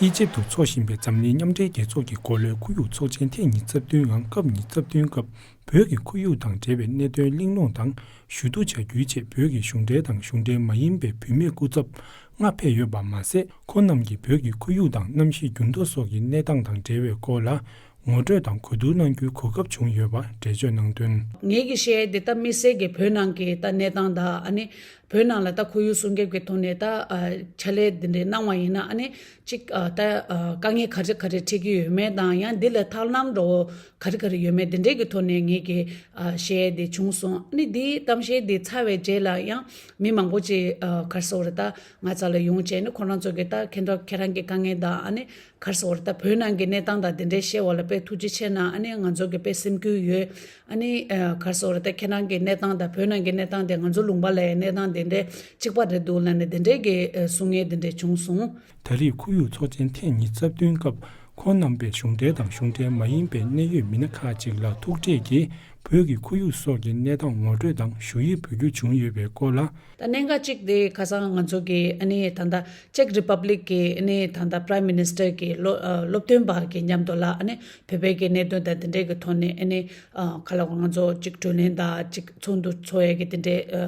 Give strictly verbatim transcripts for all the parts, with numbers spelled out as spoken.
ཨི་ཇིབ་ཏུ་འཚོགས་བཞིན་པའི་འཛམ་གླིང་མཉམ་འབྲེལ་རྒྱལ་ཚོགས་ཀྱི་འགོ་ལོའི་ཁོར་ཡུག་ཚོགས་ཆེན་ཐེངས་ཉི་ཤུ་རྩ་བདུན་ངམ་སྐབས་ཉི་ཤུ་རྩ་བདུན་སྐབས་བོད་ཀྱི་ཁོར་ཡུག་དང་འབྲེལ་བའི་གནད་དོན་གླེང་སློང་དང་ཞུ་གཏུག་བྱ་རྒྱུའི་ཆེད་བོད་ཀྱི་གཞུང་འབྲེལ་དང་གཞུང་འབྲེལ་མ་ཡིན་པའི་བུད་མེད་སྐུ་ཚབ་ལྔ་ཕེབས་ཡོད་པ་མ་ཟད། ཁོང་རྣམས་ཀྱིས་བོད་ཀྱི་ཁོར་ཡུག་དང་གནམ་གཤིས་འགྱུར་ལྡོག་སོགས་ཀྱི་གནས་སྟངས་དང་འབྲེལ་བའི་སྐོར་ལ་ངོ་སྤྲོད་དང་གོ་བསྡུར་གནང་རྒྱུའི་གོ་སྐབས་བྱུང་ཡོད་པ་འགྲེལ་བརྗོད་གནང་དོན། ངེད་ཀྱིས་བཤད་ཡས་དེ་ད་དམིགས་བསལ་གྱི་བོད་ནང་གི་ད་གནས་སྟངས་དང་ཨ་ནི། བོད་ནང་ལ་ད་ཁོར་ཡུག་སྲུང་སྐྱོབ་ཀྱི་ཐོག་ནས་ད་ཨ་ཕྱག་ལས་འདི་འདྲའི་གནང་བ་ཡིན་ན་ཨ་ནི་གཅིག་ཨ་ད་ཨ་དཀའ་ངལ་ག་རེ་ག་རེ་འཕྲད་ཀྱི་ཡོད་མེད་དང་ཡང་འདི་ལ་ཐབས་ལམ་འདྲ་བོ་ག་རེ་ག་རེ་ཡོད་མེད་འདི་འདྲའི་གི་ཐོག་ནས་ངེད་ཀྱིས་ཨ་བཤད་ཡས་དེ་བྱུང་སོང་། ཨ་ནི་འདིའི་གཏམ་བཤད་འདི་ཚར་བའི་རྗེས་ལ་ཡང་མི་མང་པོ་ཅིག་ཨ་ག་རེ་ཟེར་དགོས་རེད། ད་ང་རྩ་ལ་ཡོང་བྱས་ནས་ཁོ་རང་ཚོ་གི་ད་ཁྱེད་རང་ཁྱེད་རང་གི་དཀའ་ངལ་དང་ཨ་ནི་ག་རེ་ཟེར་དགོས་རེད། ད་བོད་ནང་གི་གནས་སྟངས་དང་དེ་འདྲའི་བཤད་པ་ལ་དཔེ་ཐུགས་རྗེ་ཆེ་གནང་། ཨ་ནི་ང་ཚོ་གི་དཔེ་སེམས་འགུལ་ཡོད། ཨ་ནི་ཨ་ག་རེ་ཟེར་དགོས་རེད། ད་ཁྱེད་རང་གི་གནས་སྟངས་དང་བོད་ནང་གི་གནས་སྟངས་དེ་ང་ཚོ་ལུང་པ་ལ་ཡང་གནས་སྟངས་དེ་འདྲའི་གཅིག་པ་རེད་འདུག་ལབ་ནས་དེ་འདྲའི་གི་ཨ་གསུང་མཁན་དེ་འདྲས་བྱུང་སོང་། ད་རེས་ཁོར་ཡུག་ཚོགས་ཆེན་ཐེངས་ཉི་ཤུ་རྩ་བདུན་སྐབས་ཁོང་རྣམ་པས་གཞུང་འབྲེལ་དང་གཞུང་འབྲེལ་མ་ཡིན་པའི་གནད་ཡོད་མི་སྣ་ཁག་ཅིག་ལ་ཐུག་འཕྲད་ཀྱིས་བོད་ཀྱི་ཁོར་ཡུག་སོགས་ཀྱི་གནས་སྟངས་ངོ་སྤྲོད་དང་ཞུ་ཡིག་འབུལ་རྒྱུ་བྱུང་ཡོད་པའི་སྐོར་ལ། ད་གནད་འགག་གཅིག་དེ་ཁ་སང་ང་ཚོ་གི་ཨ་ནི་ད་ལྟ་ཅེག་རི་པབ་ལིག་གི་ཨ་ནི་ད་ལྟ་Prime Minister གི་སློབ་ཨ་སློབ་སྟོན་པ་གི་མཉམ་དུ་ལ་ཨ་ནི་བོད་པའི་གི་གནད་དོན་དང་དེ་འདྲའི་གི་ཐོག་ནས་ཨ་ནི་ཨ་ག་ལ་གོ་ང་ཚོ་ཅིག་གྲོས་གླེང་དང་ཅིག་ཚོགས་འདུ་ཚོགས་ཡས་གི་དེ་འདྲའི་ཨ་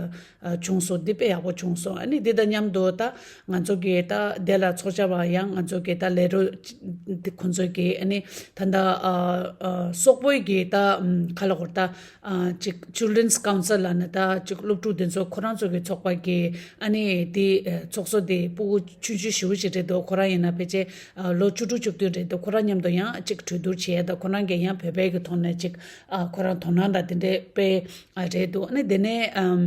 ཨ་བྱུང་སོང་། འདི་དཔེ་ཡག་པོ་བྱུང་སོང་། ཨ་ནི་འདི་དང་མཉམ་དུ་ད་ང་ཚོ་གི་ད་དེ་ལ་ཚོགས་བཅར་བ་ཡང་ང་ཚོ་གི་ད་ལས་རོགས་འདི་ཁོང་ཚོ་གི་ཨ་ནི་ད་ལྟ་ཨ་ཨ་སོག་པོའི་གི་ད་ཨམ་ག་ལ་གོ་ད། ཨ་ཅིག་Children's Council ལབ་ནས་ད་ཅིག་སློབ་ཕྲུག་དེ་ཚོ་ཁོ་རང་ཚོ་གི་ཚོགས་པ་གི་ཨ་ནི་དེ་ཨ་ཚོགས་གཙོ་དེ་སྤུ་གུ་ཆུང་ཆུང་ཞེ་པོ་ཅིག་རེད་འདུག་ཁོ་རང་ཡིན་ན་ཕལ་ཆེར་ཨ་ལོ་བཅུ་དྲུག་བཅུ་བདུན་རེད་འདུག་ཁོ་རང་མཉམ་དུ་ཡང་ཅིག་གྲོས་བསྡུར་བྱས་ད་ཁོ་རང་གིས་ཡང་བོད་པའི་གི་ཐོག་ནས་ཅིག་ཨ་ཁོ་རང་དོ་སྣང་དང་དེ་འདྲའི་དཔེ་ཨ་རེད་འདུག་ཨ་ནི་དེ་ནས་ཨམ་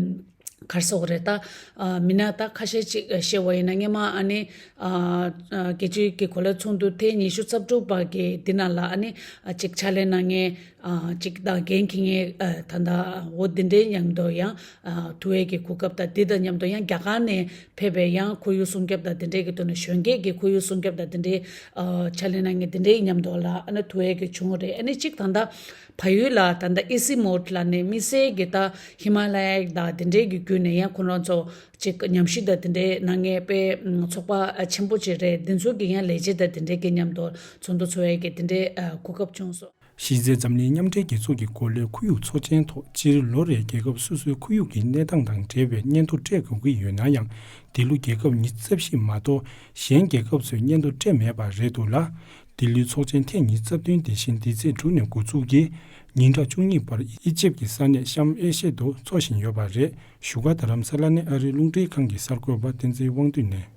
ག་རེ་ཟེར་དགོས་རེད། ད་ཨ་མི་སྣ་ད་ཁ་ཤས་ཅིག་ཨ་བཤད་པ་ཡིན་ན་སྔོན་མ་ཨ་ནི་ཨ་ཨ་རྒྱལ་སྤྱིའི་གི་གོ་ལའི་ཚོགས་འདུ་ཐེངས་ཉི་ཤུ་རྩ་དྲུག་པ་གི་འདི་ནང་ལ་ཨ་ནི་ཨ་ཅིག་ཕྱག་ལས་གནང་མཁན། ཨ་ཅིག་དང་འགན་འཁྱེར་མཁན་ཨ་ད་ལྟ་འོ་འདི་འདྲའི་མཉམ་དུ་ཡང་ཨ་ཐུག་ཡས་ཀྱི་གོ་སྐབས་དང་འདི་དང་མཉམ་དུ་ཡང་རྒྱ་གར་ནས་ཕེབས་པའི་ཡང་ཁོར་ཡུག་སྲུང་སྐྱོབ་དང་འདི་འདྲའི་གི་ཐོག་ནས་གཞོན་སྐྱེས་ཀྱི་ཁོར་ཡུག་སྲུང་སྐྱོབ་དང་འདི་འདྲའི་ཨ་ཕྱག་ལས་གནང་མཁན་འདི་འདྲའི་མཉམ་དུ་ལ་ཨ་ནི་ཐུག་ཡས་ཀྱི་བྱུང་བ་རེད། ཨ་ནི་ཅིག་ད་ལྟ་བལ་ཡུལ་ལ་ད་ལྟ་ཨི་སི་མོད་ལ་ནས་དམིགས་བསལ་གྱི་ད་ཧི་མ་ལ་ཡ་དང་འདི་འདྲའི་གི་བརྒྱུད་ནས་ཡང་ཁོ་རང་ཚོ་ཅིག་ཉམས་ཞིབ་དང་འདི་འདྲའི་གནང་མཁན་དཔེ་ཚོགས་པ་ཆེན་པོ་ཅིག་རེད། འདི་ཚོ་གི་ཡང་ལས་བྱེད་དང་འདི་འདྲའི་གི་མཉམ་དུ་ཚོགས་འདུ་ཚོགས་ཡས་ཀྱི་འདི་འདྲའི་གོ་སྐབས་བྱུང་སོང་། གཞི་རྩའི་འཛམ་གླིང་མཉམ་འབྲེལ་རྒྱལ་ཚོགས་ཀྱི་འགོ་ལོའི་ཁོར་ཡུག་ཚོགས་ཆེན་ཐོག་སྤྱིར་ལོ་རེར་རྒྱལ་ཁབ་སོ་སོའི་ཁོར་ཡུག་གི་གནས་སྟངས་དང་འབྲེལ་བའི་སྙན་ཐོ་སྤྲད་དགོས་ཀྱི་ཡོད་ན་ཡང་། འདི་ལོ་རྒྱལ་ཁབ་ཉི་ཤུ་རྩ་བཞི་མ་གཏོགས་གཞན་རྒྱལ་ཁབ་ཚོས་སྙན་ཐོ་སྤྲད་མེད་པ་རེད་འདུག་ལ། འདི་ལོའི་ཚོགས་ཆེན་ཐེངས་ཉི་ཤུ་རྩ་བདུན་དེ་བཞིན་འདི་ཚེས་དྲུག་ནས་འགོ་འཛུགས་ཀྱིས་ཉིན་གྲངས་བཅུ་གཉིས་བར་ཨི་ཇིབ་ཀྱི་ས་གནས་ཤམ་ཨེ་ཤེ་ཏུ་འཚོགས་བཞིན་ཡོད་པ་རེད། བཞུགས་སྒར་རྡ་རམ་ས་ལ་ནས་ཨ་རིའི་རླུང་འཕྲིན་ཁང་གི་གསར་འགོད་པ་བསྟན་འཛིན་དབང་འདུས་ནས།